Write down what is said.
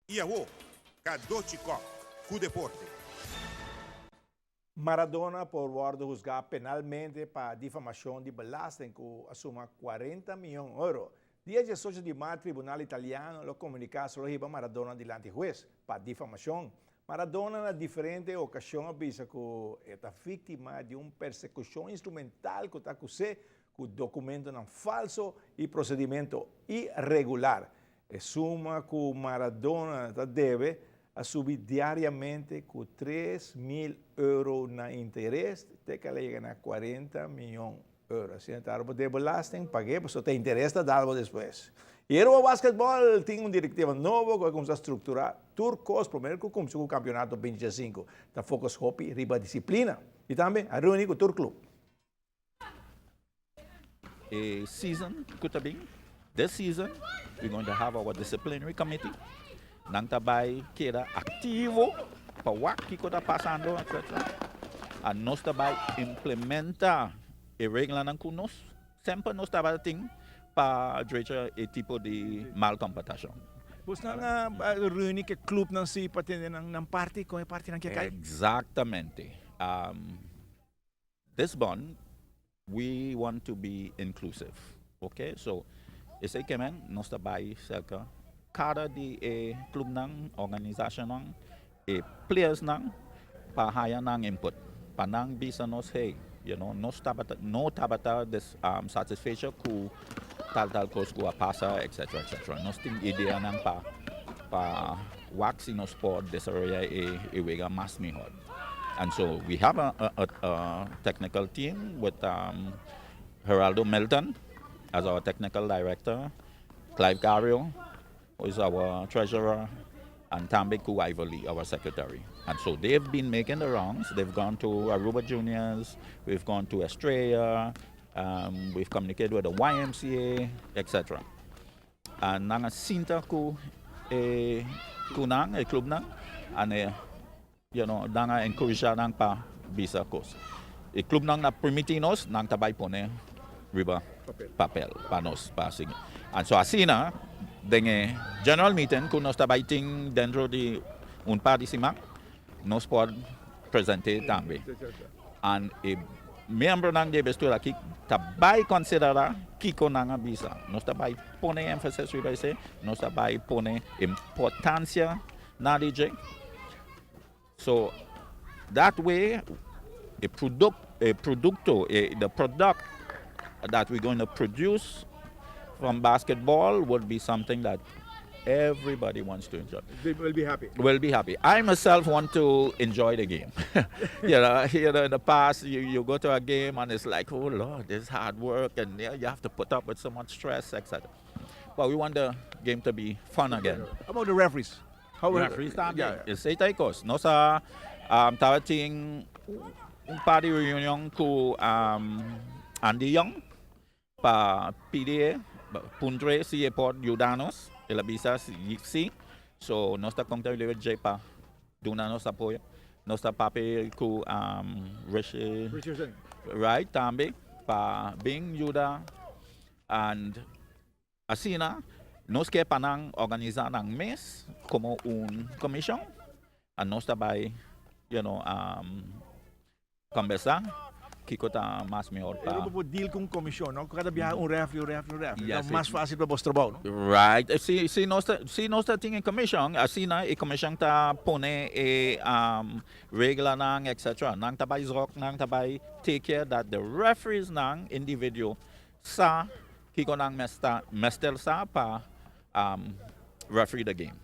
I awo, Cadochi Kock ku deporte. Maradona por wòrdu husgá penalmente pa difamashon di belasting ku a suma 40 mion euro. Dia 18 di mart tribunal italiano lo komuniká si lo hiba Maradona dilanti hues pa difamashon. Maradona na diferente okashon a bisa ku e ta víktima di un persekushon instrumental ku ta akus'é ku dokumentonan falso i prosedimentu iregular. E suma ku Maradona ta debe a subi diariamente ku 3000 euro na interes te ku el a yega na 40 mion euro. Asina ta bo debe belasting, pag'é pasobra ta interes ta dal bo despues. I Aruba Basketball tin un direktiva nobo ku a kuminsá strukturá tur kos promé ku kumsa ku kampionato 2025. Ta focus hopi riba disiplina i tambe a reuni ku tur club. E season ku ta bin, this season we going to have our disciplinary committee. Nan ta bai keda aktivo pa wak kiko ta pasando etc. And nos ta bai implementa e reglanan ku nos semper nos tabata tin pa drecha e tipo di mal komportashon. Bosnan a reuni ku e clubnan si pa tende nan parti kon e partinan ke kai? Exactamente. This bond we want to be inclusive, ok, so esey ke men nos ta bay cerca cada di e clubnan, organisacionnan, e playersnan pa haya nan input, pa nan bisa nos hey, you know, nos tabata no tabata satisfecho cu tal tal cos cu a pasa etc etc. Nos tin ideanan pa pa wak si nos por desaroya e wega mas mihor. And so we have a technical team with Geraldo Milton as our technical director, Clive Gario, who is our treasurer, and tambe ku Ivor our secretary. And so they've been making the rounds. They've gone to Aruba Juniors, we've gone to Estrella, we've communicated with the YMCA, etc. And nan a sinta ku e ku nan, e club nan, and e, nan a encourage nan pa bisa kos. E club nan a permiti nos, nan ta bai pone riba papel pa nos pa sigui. And so asina, den e general meeting ku nos ta bai tin dentro di un par di siman, nos por presente tambe. And e miembronan di e bestuur aki ta bai konsiderá kiko nan a bisa. Nos ta bai pone énfasis riba esei, nos ta bai pone importansia na di dje. So that way e product e produkto e the product that we're going to produce from basketball would be something that everybody wants to enjoy. They will be happy. Will be happy. I myself want to enjoy the game. In the past you go to a game and it's like, oh Lord, this hard work and yeah, you have to put up with so much stress, etc. But we want the game to be fun again. How about the referees? How referees tambe. Esei ta e kos. Nos a tabatin un par di reunion ku Andy Young pa pidi e, puntr'e si e por yuda nos. El a bisa si. So nos ta konta riba dje pa duna nos apoyo. Nos ta papia ku Richie Richardson. Right, tambe pa bin yuda and asina nos ke pa nan organisa nan mes komo un komishon and nos ta bai kombersa kiko ta mas mihor pa. Pero bo por deal ku un komishon, no? Kada biaha un refri, un refri, un refri. Ta mas fasil pa bos trabou, no? Right. Si si nos ta si nos ta tin e komishon, asina e komishon ta pone e reglanan etcetera. Nan ta bai zorg, nan ta bai take care that the referees nan individual sa kiko nan mester sa pa referee the game.